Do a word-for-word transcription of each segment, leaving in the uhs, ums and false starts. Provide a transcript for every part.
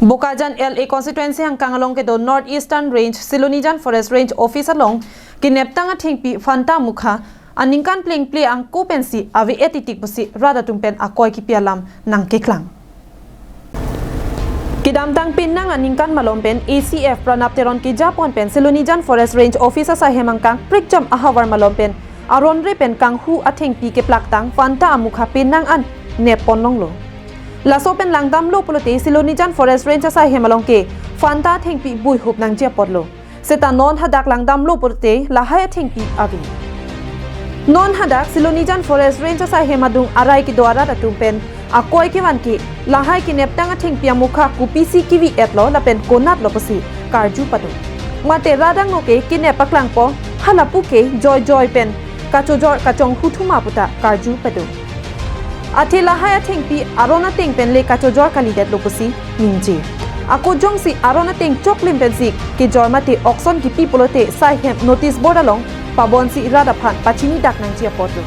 Bokajan L A constituency angkang along kedo North Eastern Range Silonijan Forest Range Office along keneptang athengpi phanta amukha aningkan plengple angko pensi ave-et titik pusi rat atum pen akoi kipi alam nangkeklang. Kedamtang penang aningkan malom pen A C F Pranab Teron kejapon pen Silonijan Forest Range Office asai hem angkang prikjam ahavar malom pen aron re pen kanghu athengpi keplaktang phanta amukha penang an neppon longlo. Laso pen langdamlo pulote Silonijan Forest Range asai hem along ke phanta athengpi buihup nangji apotlo. Seta non hadak langdamlo pulote lahai athengpi ave. Non hadak Silonijan Forest Range asai hem adung arai kedo arat atum pen akoi kevan ke lahai keneptang athengpi amukha kopisi kevi-etlo lapen konatlo pusi karju pado. Mate rat angno ke kenep paklangpo, halapu ke joijoi pen kachojor kachonghu thuma puta karju pado. Athe lahai athengpi aron ateng pen le kachojor kalidetlo pusi ningje. Ako jongsi aron ateng choklim pensi kejor mate okson kipi pulote sai hem notice board along pabonsi rat aphan pachinidak nangji apotlo.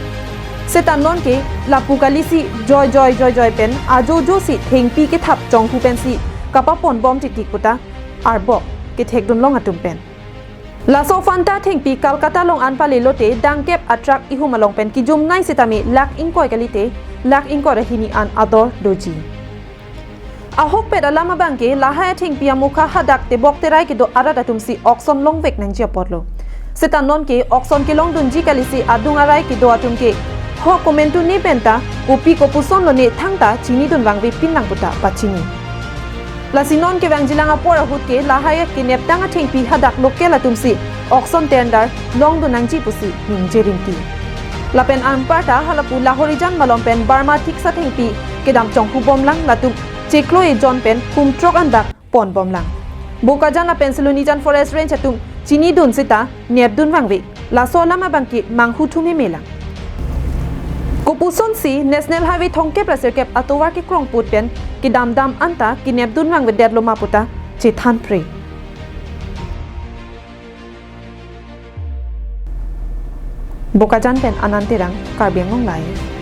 Seta non ke lapu kalisi joijoi joijoi pen ajojo si thengpi kethap chonghu pensi kapaponbom titik puta arbok kethekdun long atum pen. Laso phanta athengpi Kolkata along an palelote dangkep atruck ihum along pen kejumnei sitame lakh ingkoi kalite lakh ingkoi ra hini an ador doji. Ahokpet alam abang ke lahai athengpi amukha hadak tebok terai kedo arat atum si okson longvek nangji apotlo. Seta non ke okson kelongdunji kalisi adung arai kedo atum ke ho komantu ne penta kopi kopuson lone thangta chinidun vangve pinlang puta pachini. Lasi non kevangjilang apor ahut ke lahai keneptang athengpi hadak local atum si okson tender longdun nangji pusi ningje rinti. Lapen anparta halapu Lahorijan malom pen Burma thiksa thengpi kedam chonghu bomlang, latum chiklo ejon pen kum throk an dak ponbomlang. Bokajan lapen Silonijan Forest Range atum chinidun seta nepdun vangve. Laso alam abang ke manghu thum hemelang. Kopusonsi National Highway thomkep ra sirkep atovar kekrongput pen kedamdam anta kenepdun vangvedetlo ma puta chethanpre. Bokajan pen Anand Terang, Karbi Anglong Live.